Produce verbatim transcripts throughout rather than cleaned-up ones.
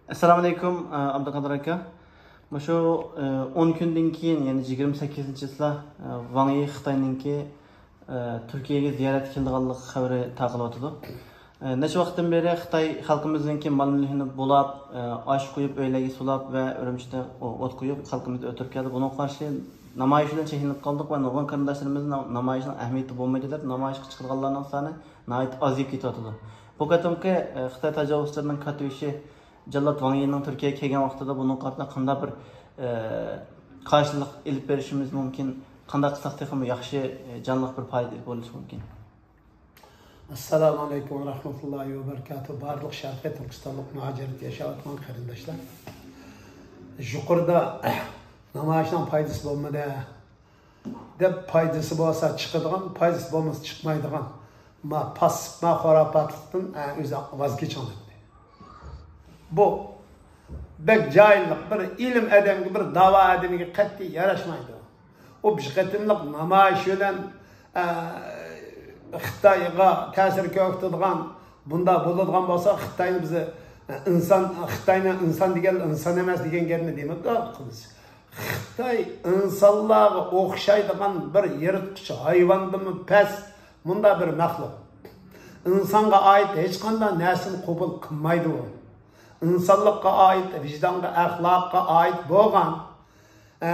ئەسسالامۇئەلەيكۇم، ئابدۇقادىر ئاكا. مۇشۇ ئون كۈندىن كېيىن، يەنى يىگىرمە سەككىزىنچى چىسلا، ۋاڭ يى خىتاينىڭكى تۈركىيەگە زىيارەتكە كېلىدىغانلىق خەۋىرى تارقىلىۋاتىدۇ. نەچچە ۋاقىتتىن بېرى خىتاي خەلقىمىزنىڭكى مال مۈلكىنى بۇلاپ، ئاش قۇيۇپ، ئۆيلەرگە سۇلاپ ۋە ئۈرۈمچىدە ئوت قۇيۇپ، خەلقىمىزنى ئۆلتۈرۈپ كەلدى. بۇنىڭغا قارشى نامايىش بىلەن چەكلىنىپ قالدۇق ۋە نۇرغۇن قېرىنداشلىرىمىز نامايىشنىڭ ئەھمىيىتى بولمايدۇ دەپ، نامايىشقا چىقىدىغانلارنىڭ سانى ناھايىتى ئازىيىپ كېتىۋاتىدۇ. بۇ قېتىمقى، ئە، خىتاي تاجاۋۇزچىلىرىنىڭ كاتتىبېشى جاللات ۋاڭ يىنىڭ تۈركىيەگە كەلگەن ۋاقتىدا بۇنىڭغا قارىتا قانداق بىر، ئە، قارشىلىق ئېلىپ بېرىشىمىز مۇمكىن؟ قانداق قىلساق تېخىمۇ ياخشى، ئە، جانلىق بىر پائالىيەت ئېلىپ بېرىلىشى مۇمكىن؟ ئەسسالامۇئەلەيكۇم ۋە رەھمەتۇللاھى ۋە بەرىكاتۇھ. بارلىق شەرقىي تۈركىستانلىق مۇھاجىرەتتە ياشاۋاتقان قېرىنداشلار. يۇقىرىدا نامايىشنىڭ پايدىسى بولمىدى دەپ، پايدىسى بولسا چىقىدىغان، پايدىسى بولمىسا چىقمايدىغان، ما پاسسىپ، ما خۇراپاتلىقتىن، ئە، ئۆزى ۋاز كېچىڭ دېدى. بۇ بەك جاھىللىق، بىر ئىلىم ئادەمگە، بىر داۋا ئادىمىگە قەتئىي ياراشمايدۇ. ئۇ بىر قېتىملىق نامايىش بىلەن، ئە، خىتايغا تەسىر كۆرسىتىدىغان، بۇنداق بولىدىغان بولسا، خىتاينى بىز، ئە، ئىنسان، خىتاينى ئىنسان دېگەن، ئىنسان ئەمەس دېگەن گەپنى دېمەك قىلىمىز. خىتاي ئىنسانلارغا ئوخشايدىغان بىر يىرتقۇچ ھايۋاندىنمۇ پەس مۇنداق بىر مەخلۇق. ئىنسانغا ئائىت ھېچقانداق نەرسىنى قوبۇل قىلمايدۇ ئۇ. ئىنسانلىققا ئائىت، ۋىجدانغا، ئەخلاققا ئائىت بولغان، ئە،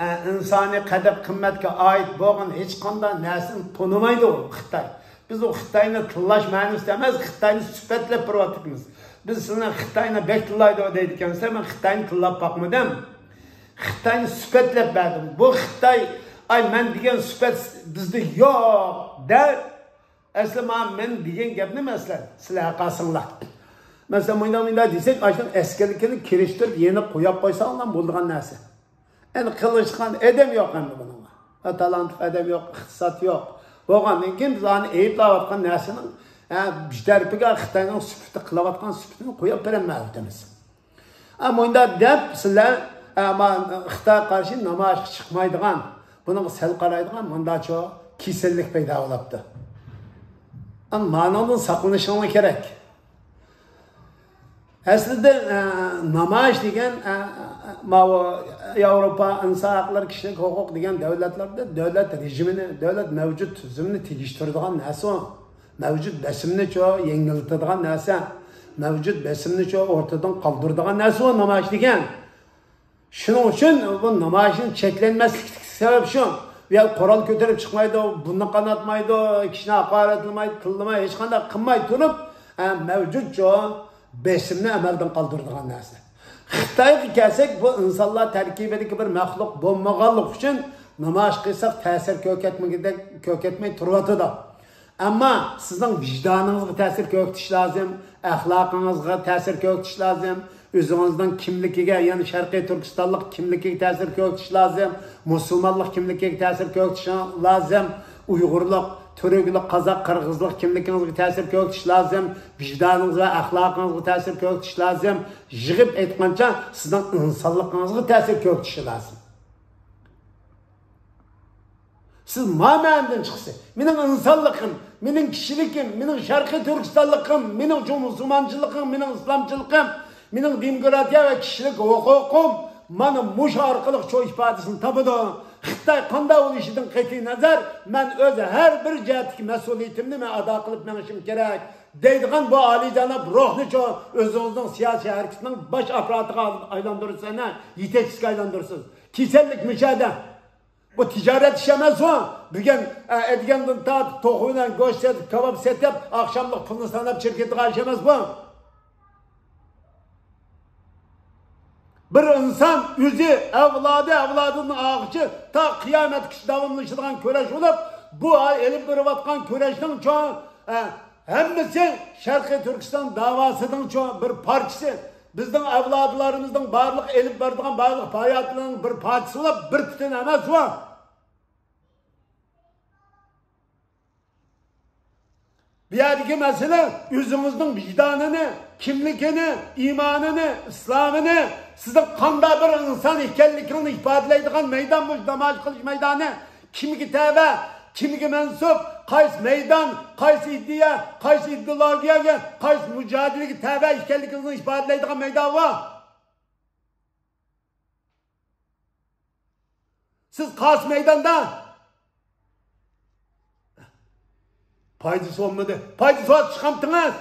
ئە، ئىنسانىي قەدىر-قىممەتكە ئائىت بولغان ھېچقانداق نەرسىنى تونۇمايدۇ ئۇ خىتاي. بىز ئۇ خىتاينى تىللاش مەنىسىدە ئەمەس، خىتاينى سۈپەتلەپ بېرىۋاتىمىز. بىز سىلەر خىتاينى بەك تىللايدۇ دەيدىكەنسىلەر، مەن خىتاينى تىللاپ باقمىدىم. خىتاينى سۈپەتلەپ بەردىم. بۇ خىتاي، ئاي، مەن دېگەن سۈپەت بىزدە يوق دەپ، ئەسلى مانا مەن دېگەن گەپنى، مەسىلەن، سىلەر ھەققاسىڭلار. مەسىلەن، مۇنداق، مۇنداق دېسەك، ئاشۇنىڭ ئەسكىلىكىنى كىرىشتۈرۈپ، يېنىق قويۇپ قويساڭلار بولىدىغان نەرسە. ئەمدى قىلىشقان ئادەم يوق ئەمدى بۇنىڭغا. ھە، تالانتلىق ئادەم يوق، ئىقتىساد يوق. بولغاندىن كېيىن بىز ئانى ئەيىبلەۋاتقان نەرسىنىڭ، ھە، بىر تەرىپىگە خىتاينىڭ سۈپىتى قىلىۋاتقان سۈپىتىنى قويۇپ بېرەلمەيۋاتىمىز. ھە، مۇنداق دەپ سىلەر، ھە، ما-، خىتايغا قارشى نامايىشقا چىقمايدىغان، بۇنىڭغا سەل قارايدىغان مۇنداقچۇ كېسەللىك پەيدا بولاپتۇ. ئەمما مانىڭدىن ساقلىنىشىڭلار كېرەك. ئەسلىدە، ئە، نامايىش دېگەن، ئە، ئە، ماۋۇ ياۋروپا ئىنسان ھەقلىرى، كىشىلىك ھوقۇق دېگەن دۆلەتلەردە دۆلەت رېجىمىنى، دۆلەت مەۋجۇت تۈزۈمىنى تېگىشتۈرىدىغان نەرسە ئۇ. مەۋجۇت بېسىمنىچۇ يەڭگىللىتىدىغان نەرسە، مەۋجۇت بېسىمنىچۇ ئورتىدىن قالدۇرىدىغان نەرسە ئۇ نامايىش دېگەن. شۇنىڭ ئۈچۈن بۇ نامايىشنى چەكلەنمەسلىكتىكى سەۋەب شۇ. بۇ يەر قورال كۆتۈرۈپ چىقمايدۇ، بۇرنى قاناتمايدۇ، كىشىنى ھاقارەتلىمەيدۇ، تىللىمايدۇ، ھېچقانداق قىلماي تۇرۇپ، ئە، مەۋجۇتچۇ بېسىمنى ئەمەلدىن قالدۇرىدىغان نەرسە. خىتايغا كەلسەك، بۇ ئىنسانلار تەركىبىدىكى بىر مەخلۇق بولمىغانلىقى ئۈچۈن نامايىش قىلساق تەسىر كۆرسەتمىگۈدەك، كۆرسەتمەي تۇرۇۋاتىدۇ. ئەمما سىزنىڭ ۋىجدانىڭىزغا تەسىر كۆرسىتىش لازىم، ئەخلاقىڭىزغا تەسىر كۆرسىتىش لازىم، ئۆزىڭىزنىڭ كىملىكىگە، يەنى شەرقىي تۈركىستانلىق كىملىكىگە تەسىر كۆرسىتىش لازىم، مۇسۇلمانلىق كىملىكىگە تەسىر كۆرسىتىش لازىم، ئۇيغۇرلۇق، تۈركلۈك، قازاق، قىرغىزلىق كىملىكىڭىزگە تەسىر كۆرسىتىش لازىم، ۋىجدانىڭىز ۋە ئەخلاقىڭىزغا تەسىر كۆرسىتىش لازىم. يىغىپ ئېيتقانچە، سىزنىڭ ئىنسانلىقىڭىزغا تەسىر كۆرسىتىشى لازىم. سىز ما مەنىدىن چىقسا، مېنىڭ ئىنسانلىقىم، مېنىڭ كىشىلىكىم، مېنىڭ شەرقىي تۈركىستانلىقىم، مېنىڭ چوڭ مۇسۇلمانچىلىقىم، مېنىڭ ئىسلامچىلىقىم، مېنىڭ دېموكراتىيە ۋە كىشىلىك ھوقۇقۇم مانا مۇشۇ ئارقىلىق چوڭ ئىپادىسىنى تاپىدۇ. خىتاي قانداق بولۇشىدىن قەتئىي نەزەر، مەن ئۆز ھەر بىر جەھەتتىكى مەسئۇلىيىتىمنى مەن ئادا قىلىپ مېڭىشىم كېرەك دەيدىغان بۇ ئالىيجاناب روھنىچۇ ئۆزىڭىزنىڭ سىياسىي ھەرىكىتىنىڭ باش ئاپپاراتىغا ئايلاندۇرىسىز، يېتەكچىسىگە ئايلاندۇرىسىز. كېسەللىك مۇشۇ يەردە. بۇ تىجارەت ئىشى ئەمەسمۇ؟ بۈگۈن، ئە، ئەتىگەندىن تارتىپ توخۇ بىلەن گۆش سېتىپ، كاۋاپ سېتىپ، ئاخشاملىق پۇلنى ساناپ چىقىپ كېتىدىغان ئىش ئەمەس بۇ. بىر ئىنسان ئۆزى، ئەۋلادى، ئەۋلادىدىن ئالغىچە تا قىيامەتكىچە داۋاملىشىدىغان كۈرەش بولۇپ، بۇ ئېلىپ بېرىۋاتقان كۈرەشنىڭ چوڭ، ئە، ھەممىسى شەرقىي تۈركىستان داۋاسىنىڭ چوڭ بىر پارچىسى. بىزنىڭ ئەۋلادلىرىمىزنىڭ بارلىق ئېلىپ بارىدىغان بارلىق پائالىيەتلىرىنىڭ بىر پارچىسى بولۇپ، بىر پۈتۈن ئەمەس بۇ. بۇ يەردىكى مەسىلە ئۆزىڭىزنىڭ ۋىجدانىنى، كىملىكىنى، ئىمانىنى، ئىسلامىنى، سىزنىڭ قانداق بىر ئىنسان ئىكەنلىكىڭىزنى ئىپادىلەيدىغان مەيدان، مۇشۇ نامايىش قىلىش مەيدانى. كىمگە تەۋە، كىمگە مەنسۇپ، قايسى مەيدان، قايسى ئىدىيە، قايسى ئىدېئولوگىيەگە، قايسى مۇجادىلىگە تەۋە ئىكەنلىكىڭىزنى ئىپادىلەيدىغان مەيدان بار. سىز قايسى مەيداندا؟ پايدىسى بولمىدى. پايدىسى بار چىقامتىڭىز؟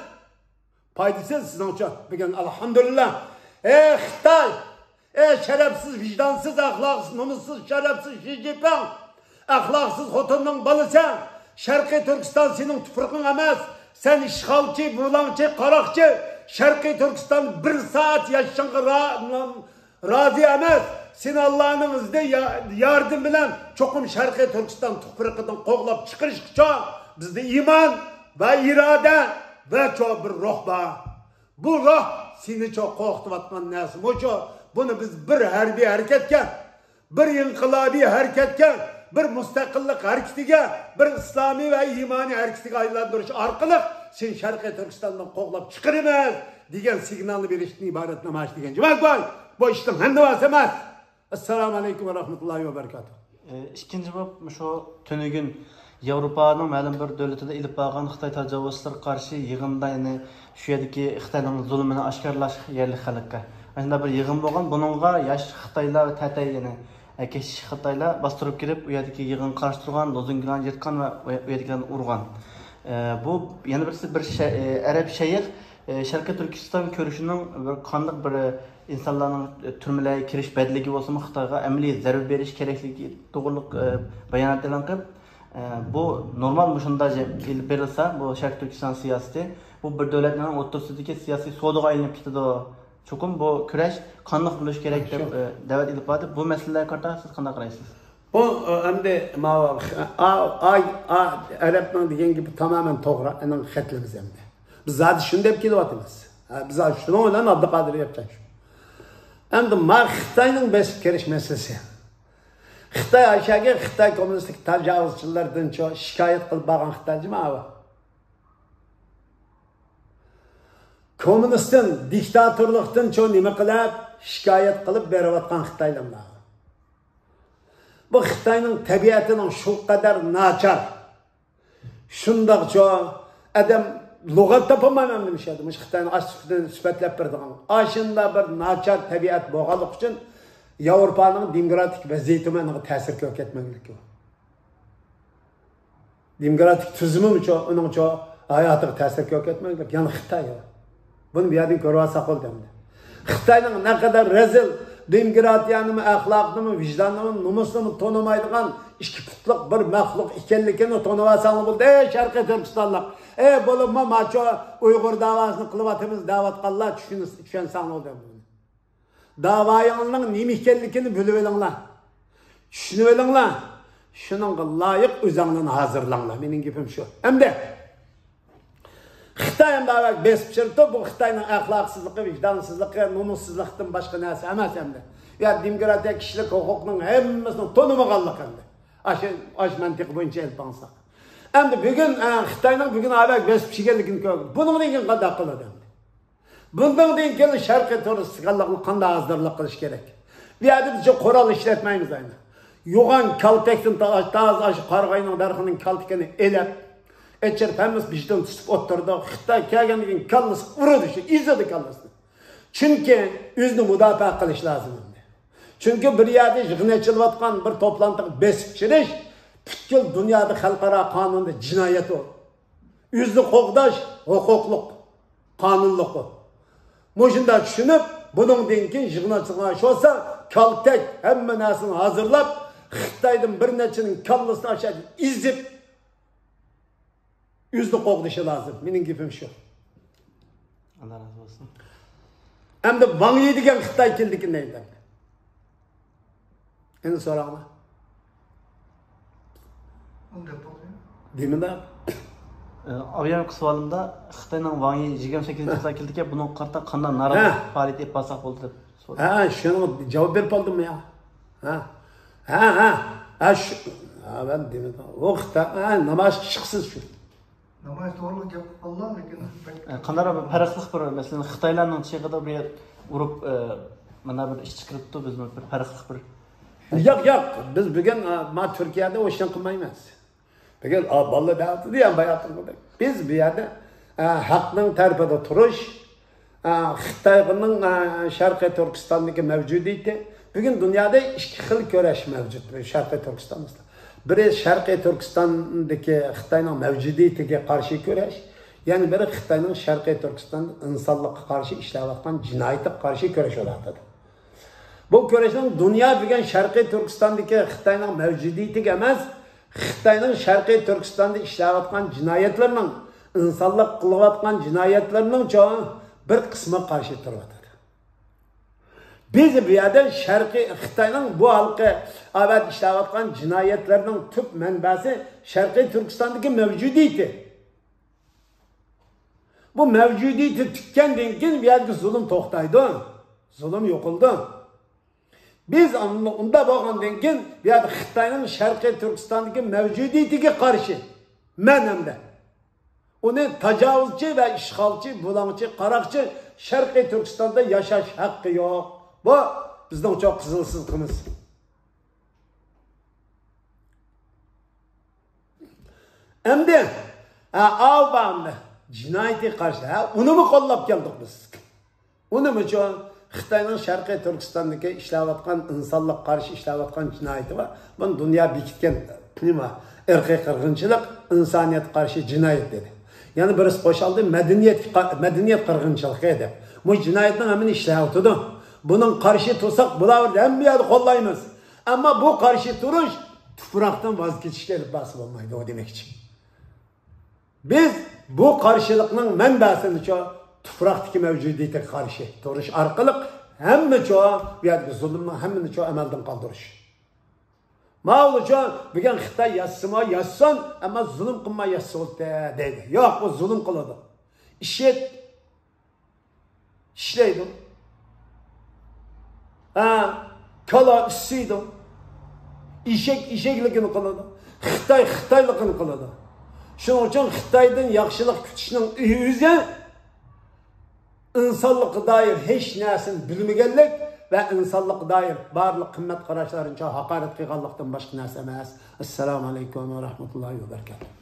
پايدىسى سىزنىڭچە بۈگۈن ئەلھەمدۇلىللا. ئەي خىتاي! ئەي شەرەپسىز، ۋىجدانسىز، ئەخلاقسىز، نومۇسسىز، شەرەپسىز شى جىنپىڭ! ئەخلاقسىز خوتۇننىڭ بالىسى! شەرقىي تۈركىستان سېنىڭ تۇپرىقىڭ ئەمەس! سەن ئىشغالچى، بۇلاڭچى، قاراقچى! شەرقىي تۈركىستان بىر سائەت ياشىشىڭغا را-، رازى ئەمەس. سېنى ئاللانىڭ ئىززىتى، يا-، ياردىمى بىلەن چوقۇم شەرقىي تۈركىستان تۇپرىقىدىن قوغلاپ چىقىرىشقىچە بىزدە ئىمان ۋە ئىرادە ۋە چوڭ بىر روھ بار. بۇ روھ سېنى چوڭ قورقۇتۇۋاتقان نەرسە مۇشۇ. بۇنى بىز بىر ھەربىي ھەرىكەتكە، بىر ئىنقىلابىي ھەرىكەتكە، بىر مۇستەقىللىق ھەرىكىتىگە، بىر ئىسلامىي ۋە ئىمانىي ھەرىكىتىگە ئايلاندۇرۇش ئارقىلىق سېنى شەرقىي تۈركىستاندىن قوغلاپ چىقىرىمىز دېگەن سىگنالنى بېرىشتىن ئىبارەت نامايىش دېگەن جۇما گۇي. بۇ ئىشنىڭ ھەممىسى ئەمەس. ئەسسالامۇ ئەلەيكۇم ۋە رەھمەتۇللاھى ۋە بەرىكاتۇھ. ئى، ئىككىنچى باب، مۇشۇ تۈنۈگۈن ياۋروپانىڭ مەلۇم بىر دۆلىتىدە ئېلىپ بارغان خىتاي تاجاۋۇزچىلىرىغا قارشى يىغىندا، يەنى شۇ يەردىكى خىتاينىڭ زۇلۇمىنى ئاشكارىلاش يەرلىك خەلققە. ئاشۇنداق بىر يىغىن بولغان. بۇنىڭغا ياش خىتايلار ۋە تەتەي، يەنى، ئە، كەچلىك خىتايلار باستۇرۇپ كىرىپ، ئۇ يەردىكى يىغىنغا قارشى تۇرغان، لوزۇنكىلارنى يىرتقان ۋە ئۇ، ئۇ يەردىكىلەرنى ئۇرغان. ئە، بۇ يەنە بىرسى بىر شە-، ئە، ئەرەب شەيخ، ئە، شەرقىي تۈركىستان كۈرىشىنىڭ بىر قانداق بىر ئىنسانلارنىڭ تۈرمىلەرگە كىرىش بەدىلىگە بولسىمۇ خىتايغا ئەمەلىي زەربە بېرىش كېرەكلىكى توغرىلىق، ئە، بايانات ئېلان قىلىپ، ئە، بۇ نورمال مۇشۇنداق ئېلىپ بېرىلسا، بۇ شەرقىي تۈركىستان سىياسىتى، بۇ بىر دۆلەتنىڭ ئوتتۇرىسىدىكى سىياسىي سودىغا ئايلىنىپ كېتىدۇ. چوقۇم بۇ كۈرەش قانداق بولۇشى كېرەك دەپ، شۇ. ئە، دەۋەت ئېلىپ باردى. بۇ مەسىلىلەرگە قارىتا سىز قانداق قارايسىز؟ بۇ، ئە، ئەمدى ماۋۇ، ئا، ئا، ئا، ئەرەبنىڭ دېگەن گېپى تامامەن توغرا، ئېنىڭ خەتلىمىز ئەمدى. بىز زادى شۇنى دەپ كېلىۋاتىمىز. ھە، بىز شۇنىڭ بىلەن ئابدۇقادىر ياپچان شۇ. ئەمدى ما خىتاينىڭ بېسىپ كىرىش مەسىلىسى. خىتاي ئاشەگە خىتاي كوممۇنىستىك تاجاۋۇزچىلاردىنچۇ شىكايەت قىلىپ بارغان خىتاي جىماۋى. كوممۇنىستىن، دىكتاتورلۇقتىنچۇ نېمە قىلىپ، شىكايەت قىلىپ بېرىۋاتقان خىتايلار بار. بۇ خىتاينىڭ تەبىئەتىنىڭ شۇ قەدەر ناچار، شۇنداقچۇ، ئادەم لۇغەت تاپالمايمەن مۇشۇ يەردە، مۇشۇ خىتاينىڭ ئاشۇ سۈپىتىنى سۈپەتلەپ بېرىدىغان. ئاشۇنداق بىر ناچار تەبىئەت بولغانلىقى ئۈچۈن ياۋروپانىڭ دېموكراتىك ۋەزىيىتىمۇ ئېنىڭغا تەسىر كۆرسەتمەكلىك. دېموكراتىك تۈزۈمىمۇچۇ، ئۇنىڭچۇ ھاياتىغا تەسىر كۆرسەتمەيدۇ. يەنە خىتاي. بۇنى بۇ يەردىن كۆرۈۋالساق بولدى ئەمدى. خىتاينىڭ نەقەدەر رەزىل، دېموكراتىيەنىمۇ، ئەخلاقنىمۇ، ۋىجداننىمۇ، نومۇسنىمۇ تونۇمايدىغان ئىككى پۇتلۇق بىر مەخلۇق ئىكەنلىكىنى تونۇۋالساڭلار بولدى. ئەي شەرقىي تۈركىستانلىق، ئەي بولۇپمۇ ماچۇ ئۇيغۇر داۋاسىنى قىلىۋاتىمىز دەۋاتقانلار، چۈشىنىس-، چۈشەنسەڭلار بولدى. داۋايىڭلارنىڭ نېمە ئىكەنلىكىنى بىلىۋېلىڭلار. چۈشىنىۋېلىڭلار. شۇنىڭغا لايىق ئۆزەڭلارنى ھازىرلاڭلار. مېنىڭ گېپىم شۇ. ئەمدى خىتاي ئەمدى بېسىپ چىرىتىپ، بۇ خىتاينىڭ ئەخلاقسىزلىقى، ۋىجدانسىزلىقى، نومۇسسىزلىقتىن باشقا نەرسە ئەمەس ئەمدى. يا دېموكراتىيە، كىشىلىك ھوقۇقنىڭ ھەممىسىنى تونۇمىغانلىق ئەمدى. ئاشۇ، ئاشۇ مەنتىق بويىچە ئېلىپ ماڭساق. ئەمدى بۈگۈن، ئە، خىتاينىڭ بۈگۈن ئاۋاق بېسىپ چىگەنلىكىنى كۆردۇق. بۇنىڭدىن كېيىن قانداق قىلىدۇ ئەمدى؟ بۇندىن كېيىن شەرقىي تۈركىستانلىقلار قانداق ھازىرلىق قىلىش كېرەك؟ بۇ يەردە بىز قورال ئىشلەتمەيمىز ئەينى. يوغان كالتەكتىن تا-، تازا ئاشۇ قارىغاينىڭ دەرىخىنىڭ كالتىكىنى ئېلىپ، ئېچىرىپ ھەممىسى بېشىدىن تۇتۇپ ئولتۇرىدۇ. خىتاي كەلگەندىن كېيىن كاللىسى ئۇرىدۇ، شۇ ئېزىدۇ كاللىسىنى. چۈنكى ئۆزىنى مۇداپىئە قىلىش لازىم ئەمدى. چۈنكى بىر يەردە يىغىن ئېچىلىۋاتقان بىر توپلانتىغا بېسىپ چىرىش پۈتكۈل دۇنيادا خەلقئارا قانۇندا جىنايەت ئۇ. ئۆزىنى قوغداش ھوقۇقلۇق، قانۇنلۇق ئۇ. مۇشۇنداق چۈشىنىپ، بۇنىڭدىن كېيىن يىغىن ئاچىلغان شۇ بولسا، كالتەك ھەممە نەرسىنى ھازىرلاپ، خىتايدىن بىر نەچچىنىڭ كاللىسىنى ئاشۇ يەردە ئېزىپ، ئۆزىنى قوغدىشى لازىم. مېنىڭ گېپىم شۇ. ئاللا رازى بولسۇن. ئەمدى ۋاڭ يى دېگەن خىتاي كىمدىكىن دەيدۇ. ئەمدى سوراڭلار. ئۇنى دەپ بولدى. دېمىدى. ئە، ئاۋۇ يەرگە سوئالىمدا خىتاينىڭ ۋاڭ يى يىگىرمە سەككىزىنچى ھە. تىلغا كېلىدىكەن، بۇنىڭغا قارىتا قانداق نارازىلىق ھە. پائالىيىتى ئېلىپ بارساق بولدى دەپ سورىدىم. ھە، شۇنىڭغا جاۋاب بېرىپ بولدۇممۇ يا؟ ھە؟ ھە، ھە. ھە، شۇ، ھە، مەن دېمىدىم. ئۇ خىتاي، ھە، نامايىشقا چىقسىز شۇ. نامايىش توغرىلىق گەپ قىلىپ قالدىلا، لېكىن بەك ئە، قانداقراق بىر پەرقلىق بىر، مەسىلەن، خىتايلارنىڭ چېغىدا بىر يەر ئۇرۇپ، ئە، مانا بىر ئىش چىقىرىپتۇ، بىزمۇ بىر پەرقلىق بىر. ياق، ياق، بىز بۈگۈن، ئە، ما تۈركىيەدە ئۇ ئىشنى قىلمايمىز. بۈگۈن، ئا، باللا دەۋاتىدۇ يا باياتىنقىدەك. بىز بۇ يەردە، ئا، ھەقنىڭ تەرىپىدە تۇرۇش، ئا، خىتاينىڭ، ئا، شەرقىي تۈركىستاندىكى مەۋجۇدىيىتى. بۈگۈن دۇنيادا ئىككى خىل كۈرەش مەۋجۇت شەرقىي تۈركىستاندا. بىرى شەرقىي تۈركىستاندىكى خىتاينىڭ مەۋجۇدىيىتىگە قارشى كۈرەش، يەنە بىرى خىتاينىڭ شەرقىي تۈركىستاندا ئىنسانلىققا قارشى ئىشلەۋاتقان جىنايىتىگە قارشى كۈرەش بولۇۋاتىدۇ. بۇ كۈرەشنىڭ دۇنيا بۈگۈن شەرقىي تۈركىستاندىكى خىتاينىڭ مەۋجۇدىيىتىگە ئەمەس، خىتاينىڭ شەرقىي تۈركىستاندا ئىشلەۋاتقان جىنايەتلىرىنىڭ، ئىنسانلىققا قىلىۋاتقان جىنايەتلىرىنىڭچۇ بىر قىسمىغا قارشى تۇرۇۋاتىدۇ. بىز بۇ يەردە شەرقىي خىتاينىڭ بۇ ھالقى ئاۋات ئىشلەۋاتقان جىنايەتلىرىنىڭ تۈپ مەنبەسى شەرقىي تۈركىستاندىكى مەۋجۇدىيىتى. بۇ مەۋجۇدىيىتى تۈگىگەندىن كېيىن بۇ يەردىكى زۇلۇم توختايدۇ. زۇلۇم يوقىلىدۇ. بىز ئۇندا بولغاندىن كېيىن بۇ يەردە خىتاينىڭ شەرقىي تۈركىستاندىكى مەۋجۇدىيىتىگە قارشى، مەن ھەمدە ئۇنى تاجاۋۇزچى ۋە ئىشغالچى، بۇلاڭچى، قاراقچى، شەرقىي تۈركىستاندا ياشاش ھەققى يوق. بۇ بىزنىڭچۇ قىزىل سىزىقىمىز. ئەمدى، ھە، ئاۋۇ بار ئەمدى. جىنايىتىگە قارشى، ھە، ئۇنىمۇ قوللاپ كەلدۇق بىز. ئۇنىمۇچۇ خىتاينىڭ شەرقىي تۈركىستاندىكى ئىشلەۋاتقان، ئىنسانلىققا قارشى ئىشلەۋاتقان جىنايىتى بار. بۇنى دۇنيا بېكىتكەن، نېمە، ئىرقىي قىرغىنچىلىق، ئىنسانىيەتكە قارشى جىنايەت دېدى. يەنە بىرسى قوشالدى، مەدەنىيەت، مەدەنىيەت قىرغىنچىلىقى دەپ. بۇ جىنايەتنىڭ ھەممىنى ئىشلەۋاتىدۇ. بۇنىڭغا قارشى تۇرساق، بۇلار ھەممە يەردە قوللايمىز. ئەمما بۇ قارشى تۇرۇش تۇپراقتىن ۋاز كېچىشكە ئېلىپ بارسا بولمايدۇ دېمەكچى. بىز بۇ قارشىلىقنىڭ مەنبەسىنىچۇ تۇپراقتىكى مەۋجۇدىيىتىگە قارشى تۇرۇش ئارقىلىق ھەممىچۇ بۇ يەردىكى زۇلۇمنىڭ ھەممىنىچۇ ئەمەلدىن قالدۇرۇش. ماۋۇلىچۇ بۈگۈن خىتاي ياسىسىمۇ ياسىسۇن، ئەمما زۇلۇم قىلماي ياسىسا بولدى دەيدۇ. ياق، ئۇ زۇلۇم قىلىدۇ. ئىشىت ئىشلەيدۇ. ھە، كالا ئىسسىيدۇ. ئېشەك ئېشەكلىكىنى قىلىدۇ. خىتاي خىتايلىقىنى قىلىدۇ. شۇنىڭ ئۈچۈن خىتايدىن ياخشىلىق كۈتۈشنىڭ ئۆزى ئىنسانلىققا دائىر ھېچ نەرسىنى بىلمىگەنلىك ۋە ئىنسانلىققا دائىر بارلىق قىممەت قاراشلارنى ھاقارەت قىلغانلىقتىن باشقا نەرسە ئەمەس. ئەسسالامۇ ئەلەيكۇم ۋە رەھمەتۇللاھى ۋە بەرىكاتۇھ.